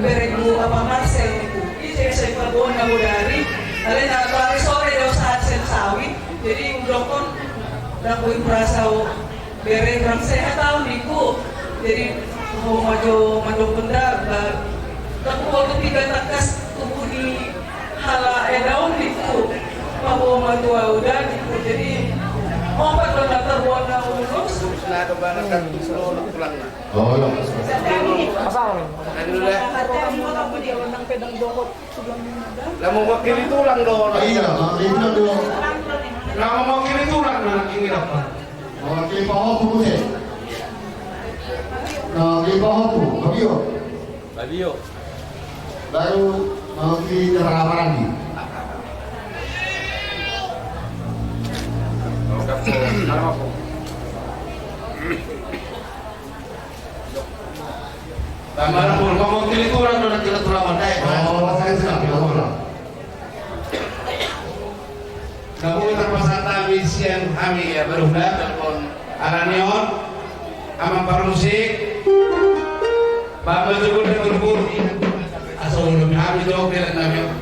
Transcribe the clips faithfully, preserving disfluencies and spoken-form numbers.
Berengku apa Marcel itu. Jadi saya paboa na bodari. Alai na hari sore do saat sen sawi. Jadi udokkon na boi merasa o bere kurang sehat au ningku. Jadi ho ma jo mandok bendar ba. Tapi waktu tiga takas tubuh di hala edaon ningku. Paboa ma tu au da ningku. Jadi opat do na tarboan na ulos. Na do bana kan solo pulang na. Oh, iya. Pasang. Anu dah. Lah mau wakili tulang do. Iya, mau wakili tulang do. Lah mau wakili tulang do, ini apa? Mau wakili pahopu, Buse. Mau wakili pahopu, Babio. Babio. Baru mau wakili terang-terangan. Tambalan pun, mewakili tulang, tulang, tulang, tulang, mandai. Oh, saya sudah, tulang. Namun terpaksa kami sian hami ya, baru datang pun. Alani on, amang parmusik, Bapak Joko dan Guru. Asa ulun hami jawab, biar kami.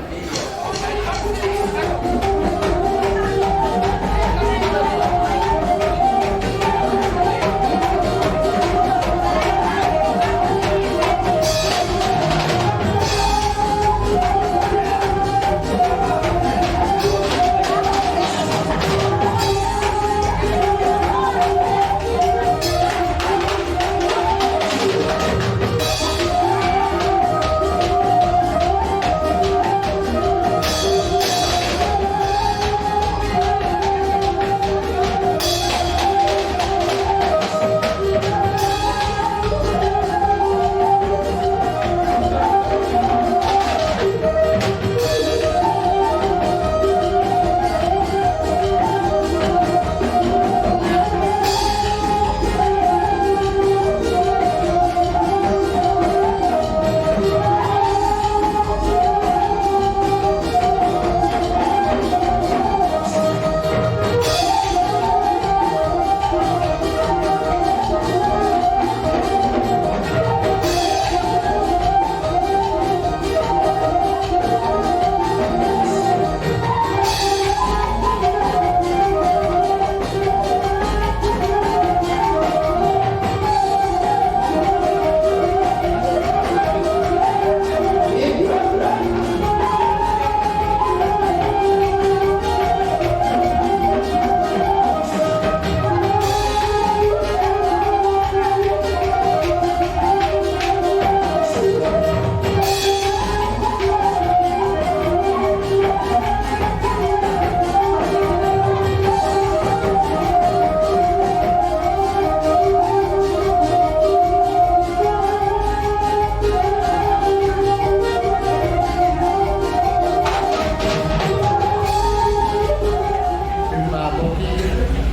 Firma Boki,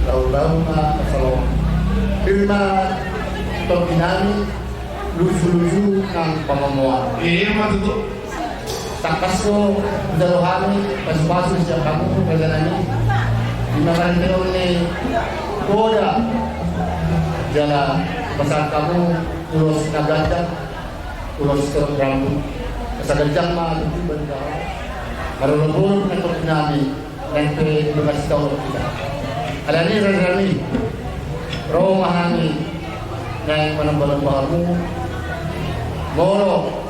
laulau ma salom. Firma Topi nami, luju-luju nang pamomoan. Iya, ma tutu. Tangkas do hujalo hami pasu-pasu sian hamu raja nami. Di na parentehon ni poda jala pasahat hamu ulos na ganjang, ulos torop rambu. Asa ganjang ma tutu banta. Marolopolop na topi nami. Naeng pe berkasih tahu kita. Alani raja nami, ro ma hami naeng manamba-namba hamu. Molo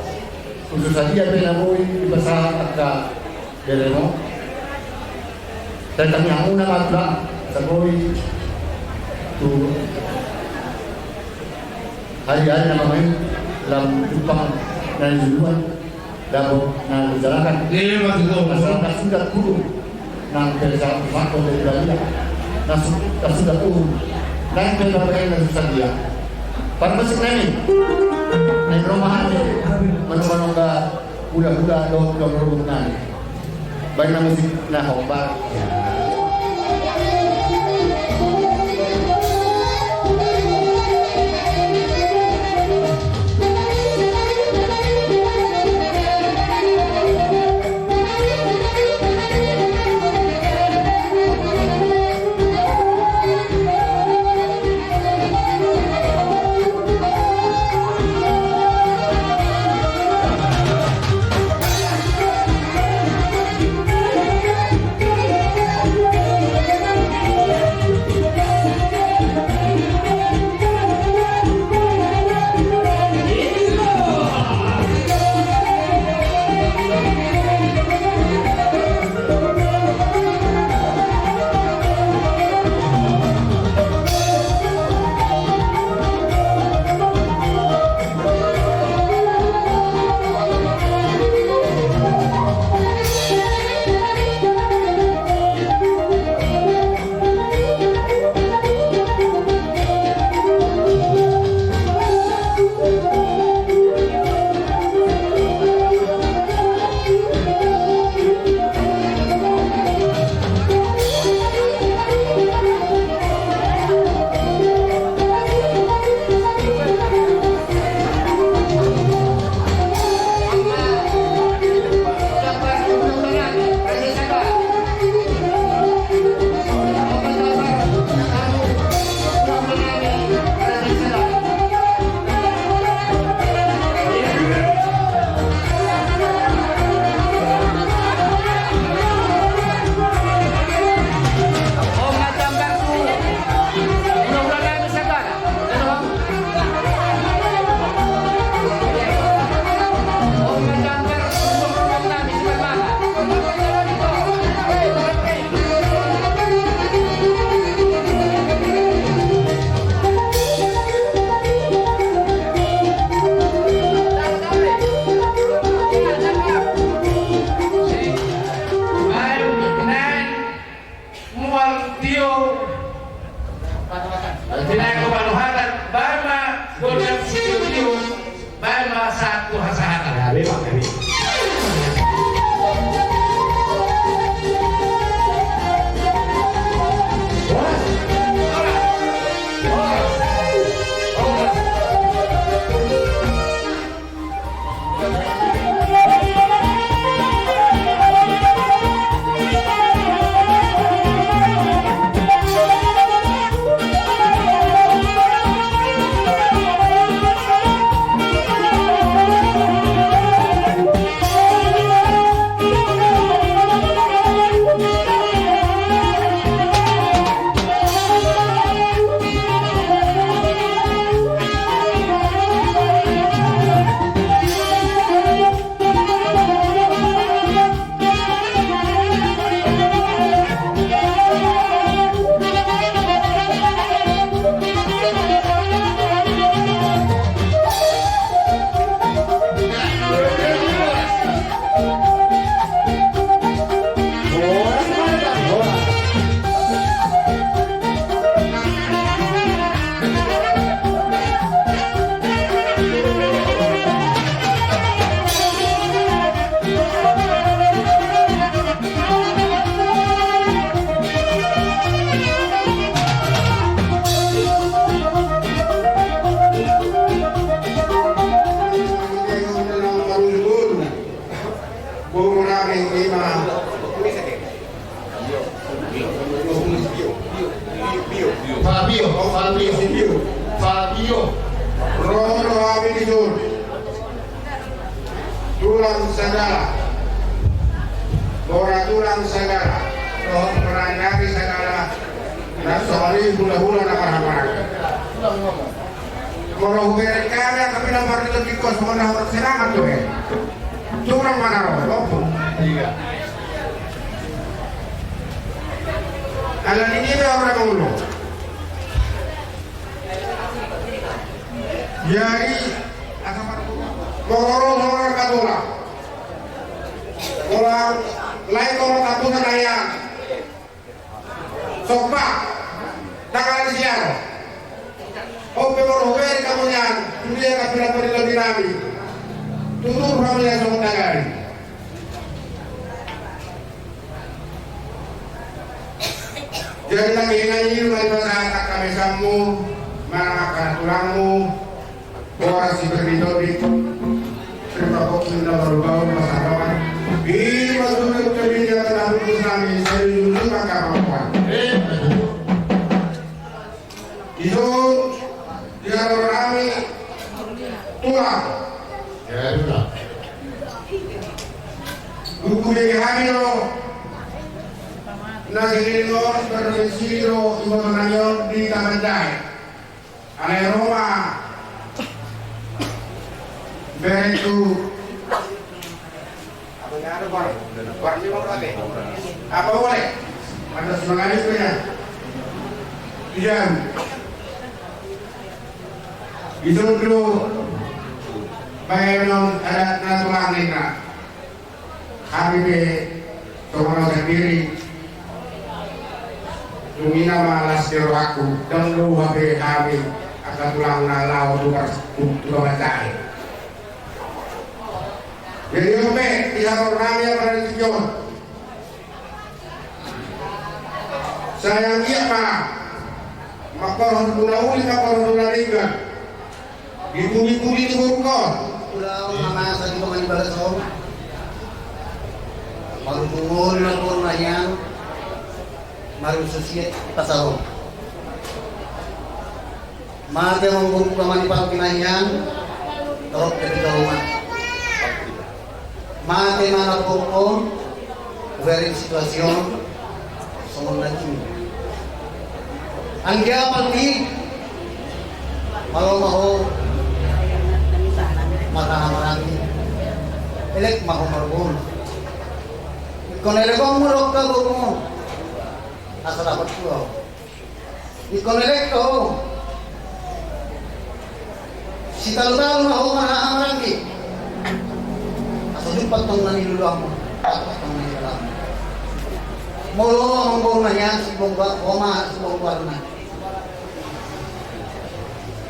so sadia pe na boi dipasahat angka beremu, tangkas ni hamu na mangula, asa boi tu hari-hari na mamain lam tumpang na niluluan. Dapot na dijalakan. Iya, ma tutu. Masalah na sudah kurung. Nang kerja makko dari Bali. Na su-, na sudah kurung. Nang kerja pakai na susah dia. Parmusik nami. Nang rumah hami. Manu-manu ga hula-hula do, do rumah nami. Baik na musik na hombar. Pasahat ada, ada, ada. Fabio, Fabio, Fabio. Ro do hami di son. Tulang Sagala. Bona Tulang Sagala. Dohot bona ni Sagala. Na songon i hulahula na marhahamaranggi. Molo hubereng hami angka pinompar ni tondi on songon na hurang serangan tu he. Tulang mana ro, lopo. Iya. Ala ni i do ahu na mangolu. Jadi, asa marhula. Molo ro songon na tulang. Tulang, lae tolong satu na daya. Somba, tangan siar. Ope molo hubereng hamu nian, tu dia ka pira pira di nami. Tutur hamu nian songon tagari. Jadi, na kehingan i ma di pasahat angka besanmu, manang angka tulangmu. Boras si Bernito di terima kasih na baru-baru masalah. Ini maksudnya kami dia telah putus nami, saya jujur maka apa? Itu dia orang kami tulang. Ya, tulang. Buku dia kami lo. Nasi lino bermisi lo, ibu nanion di Taman Jai. Alai ro ma. Bere tu. Apa ni ada bar? Bar ni mau pakai. Apa boleh? Ada semangat itu ya. Iya. Itu dulu. Baik, non, ada natulang nih, Kak. Hami pe songon au sandiri. Dung i nama las ni rohangku, ndang dong hape hami angka tulang na laho tu bar-, tu, tu Taman Jai. Jadi on pe, di saluhut nami angka na di tingki on. Sai anggiat ma, mangkorhon tu na uli, mangkorhon tu na denggan. Di pudi-pudi ni borungkon. Ulaon na masa di tonga ni bagas on. Marujung on na borungna hian. Marujung sosiet di pasar on. Mate mangurung na manipat pinahian. Torop ketika umat. Mate ma na borungkon. Hubereng situasi on songon na tinggi. Anggia palti, malo ma ho marhahamaranggi. Elek ma ho marboru. Ingkon elek ho murok ka boru. Asa dapat pulau. Ingkon elek ho. Sitalu-talu ma ho marhahamaranggi. Asa jumpa tong na niluluanmu. Jumpa tong na niluluanmu. Molo ho ma manggoru na hian si bongga, ho ma si bongga na.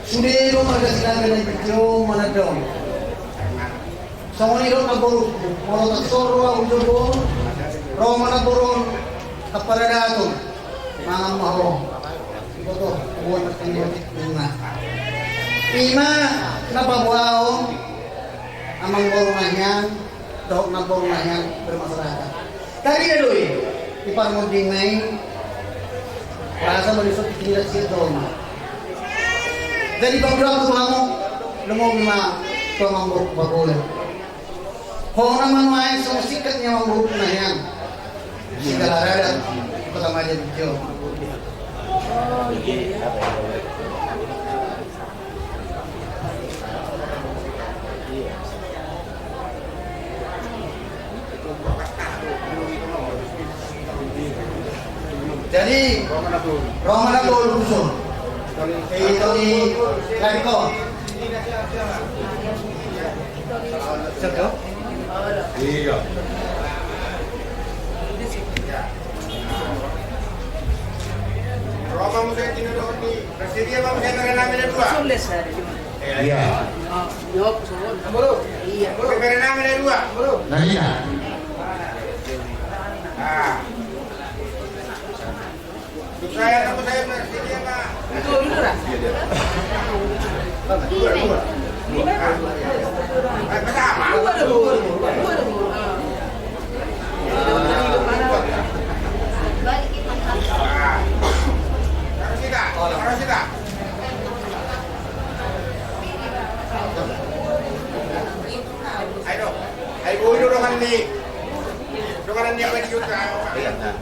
Sude do marga Sinaga na i pitio manadong. Songon i do namboru, molo tarsongon ro ahu jolo, ro ma namboru on, taparadaton, mangan ma ho. Iboto, buat pertanian. Ima na paboaon amangboru na hian dohot namboru na hian bermasyarakat. Tadi do i di parmonding na i, rasa ma di so tinggal sian jolma. Jadi panggilan tu hamu, lumobi ma tu amangboru pagole. Ho na manuaeng songon singkat ni amangboru na hian. Segala rada kota maja di jo. Jadi, Roma na tolu, Dusun. Itu di Lariko. Iya. Roma muse tino doni. Bersedia ma muse bere nami na dua. Sules ada cuma. Iya. Iya. Bere nami na dua. Nah, iya. Ah. Saya, saya bersedia, Pak. Dua dulu, Ra. Dua, dua. Dua. Eh, pertama. Dua dulu. Dua dulu. Ah. Taruh sini, taruh sini. Ayo, ayo, ayo, dongan ni, dongan ni apa di Yuta? Iya, nah.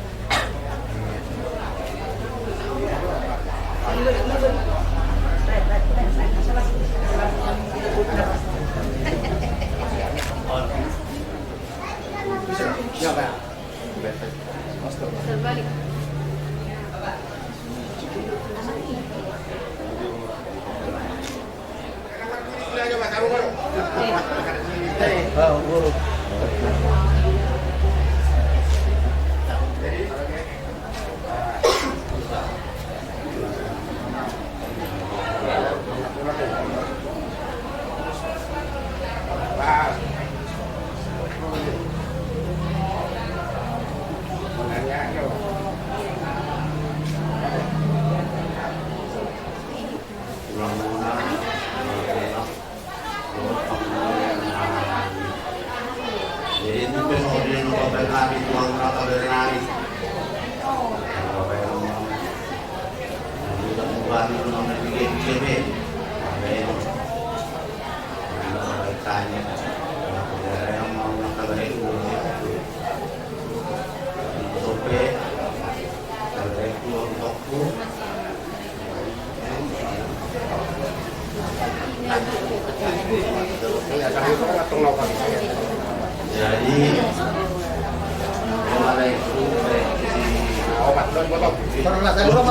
Terbalik. Jadi, itu pe songon dia nunga bernami, Tuhan, nunga bernami. Nunga bernami. Nunga bernami, nunga bernami. Nunga bernami. Nunga bernami. Jadi,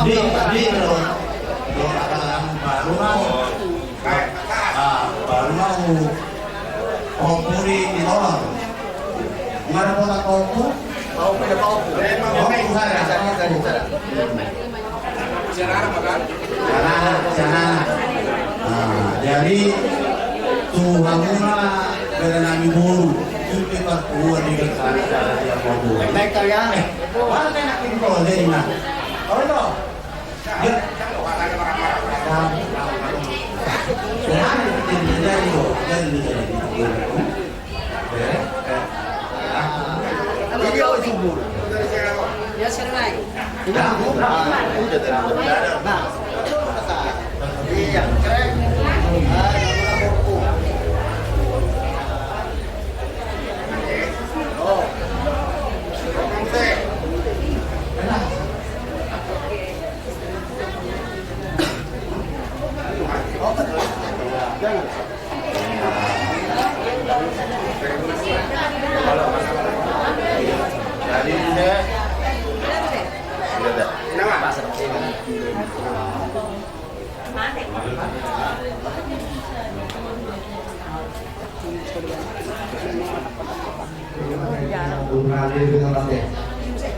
di, di, baru mau, ah, baru mau. Kompuri di tolong. Mana pola kompu? Kompu, kompu. Kompu sana. Sana, sana. Nah, jadi tu hamuna bere nami boru. Itu partua di sana, sana dia kompu. Baik, kau ya. Eh, mana enak ini kalau jadi, nah. Kalau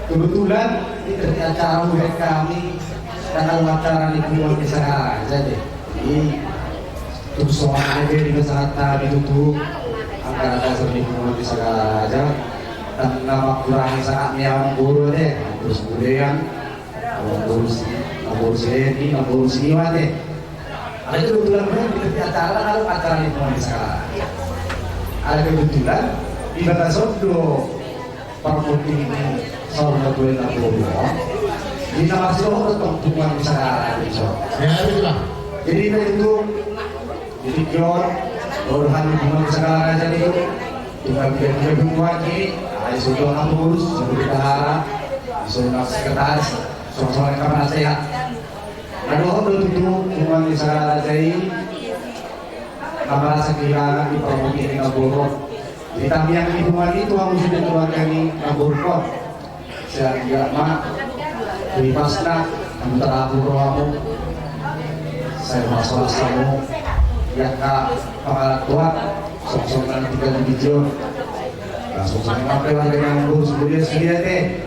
Kebetulan di acara muhek kami, tanggal acara di Kumon di Sagara, jadi, jadi, tung songon i be di masyarakat kami tutu, angka Acara seni punguan di Sagala Raja, tangkas mangkurangi sahat ni amangboru ate, terus kemudian amangboru si, amangboru si Edi, amangboru si Iwa ate. Alai kebetulan memang di acara, alai acara ni punguan di Sagala Raja. Alai kebetulan di bagasan do parmuting ni saur matua ni amangboru on, di na marsidohot do tong punguan di Sagala Raja i. Ya, betul lah. Jadi, na itu, jadi, John, roha ni punguan di Sagala Raja i, tinggal dia, dia punguan i, ai sudah ngurus, sudah bendahara, sudah sekretaris, sudah, sudah penasehat. Na dohot do tutu punguan di Sagala Raja i na merasa kehilangan di parmuting ni amangboru on. Di tangiang ni punguan i tu hamu sude keluarga ni amangboru on. Sai anggiat ma tu hipasna hamu tarapul rohamu. Sai marsolas hamu di angka pangarantoan, songon na tinggal di John. Songon na pe warga ni amangboru sude, sude ate.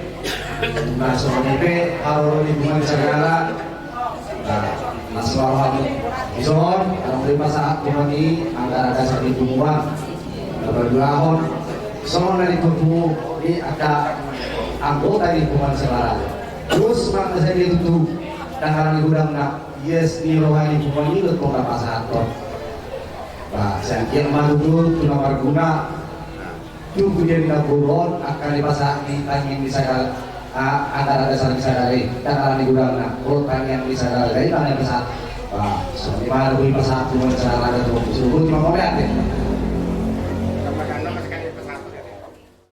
Na songon i pe haroro ni punguan di Sagala. Na, na suara hami. Dison, adong do dipasahat punguan i anggaran dasar ni punguan. Na paduahon, songon na dipapungu di angka anggota ni punguan Sagala Raja. Terus, maka sadia tutu, dangkalan ni godangna, ias ni roha ni punguan i, dohot na pasahathon. Ba, sai anggiat ma tutu, tu na marguna. Nah, tu pujian ni amangboru on, angka dipasahat ni tangiang ni Sagala, ah, anggaran dasar ni Sagala i, dangkalan ni godangna, dohot tangiang ni Sagala i, tangiang ni Sagala. Ba, songon i ma na boi pasahat punguan Sagala Raja tu, suhut ma pole ate.